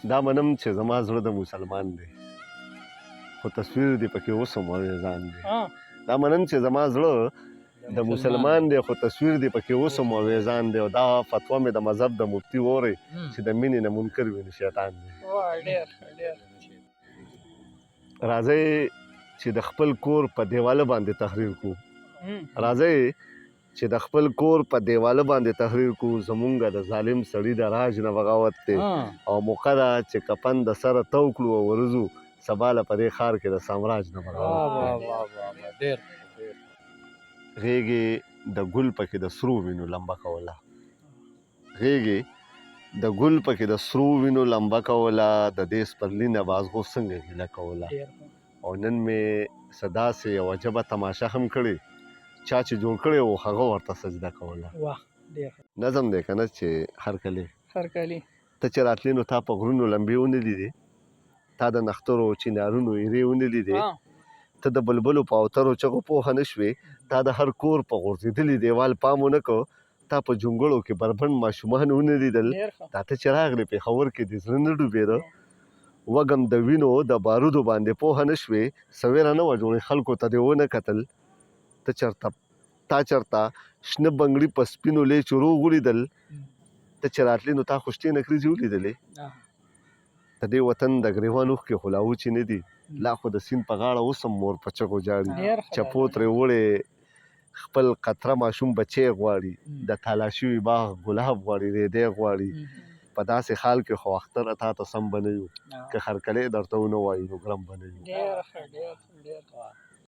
دا منم چې زما زړه د مسلمان دی، خو تصویر دې پکې اوس هم اویزان دی. دا منم چې زما زړه د مسلمان دی، خو تصویر دې پکې اوس هم اویزان دی. او دا فتوا مې د مذهب د مفتي وورئ چې د مینې نه منکر وي نو شیطان دی. واه، ډېر ښه، ډېر. راځئ چې د خپل کور په دیواله باندې تحریر کو. راځئ چې د خپل کور په دیواله باندې تحریر کو، زمونږ د ظالم سړي د راج نه بغاوت دی، او موقع ده چې کفن د سره تو کړو او ورځو سبا له په دې ښار کې د سامراج نه بغاوت دی. غېږې د ګل پکې د سرو وینو لمبه کوله، غېږې د ګل پکې د سرو وینو لمبه کوله، د دې سپرلي نه بازغو څنګه ګیله کوله. او نن مې څه داسې یوه عجبه تماشه هم کړې، چا چې جوړ کړی و هغه ورته سجده کوله. واه، ډېر. نظم دی که نه چې هرکلی؟ هرکلی. ته چې راتلې نو تا په غرونو لمبې ونه لیدې، تا د نښترو چینارونو ایرې ونه لیدې، ته د بلبلو په اوترو چغو پوهه نه شوې، تا د هر کور په غورځېدلي دیوال پام ونه کړ، تا په جونګړو کې بربنډ ماشومان ونه لیدل. دا ته چې راغلې پېښور کې دې زړه نه ډوبېده، وږم د وینو د بارودو باندې پوهه نه شوې، څه ویره نه وه جوړې خلکو ته دې ونه کتل، ته چرته تا چرته شنه بنګړي په سپینو لیچو روغ ولیدل، ته چې راتلې نو تا خو شتې نکریزې ولیدلې، د دې وطن د ګریوان اوښکې خو لا وچې نه دي، لا خو د سیند په غاړه اوس هم مور په چغو ژاړي، چپو ترې وړې خپل قطره ماشوم بچی غواړي، د تالا شوي باغ ګلاب غواړي، ریدی غواړي. په داسې حال کې خو اختره تا ته سم به نه یو، که خرکلی درته ونه وایو نو ګرم به نه یو. ډېر ښه، ډېر ښه، ډېر.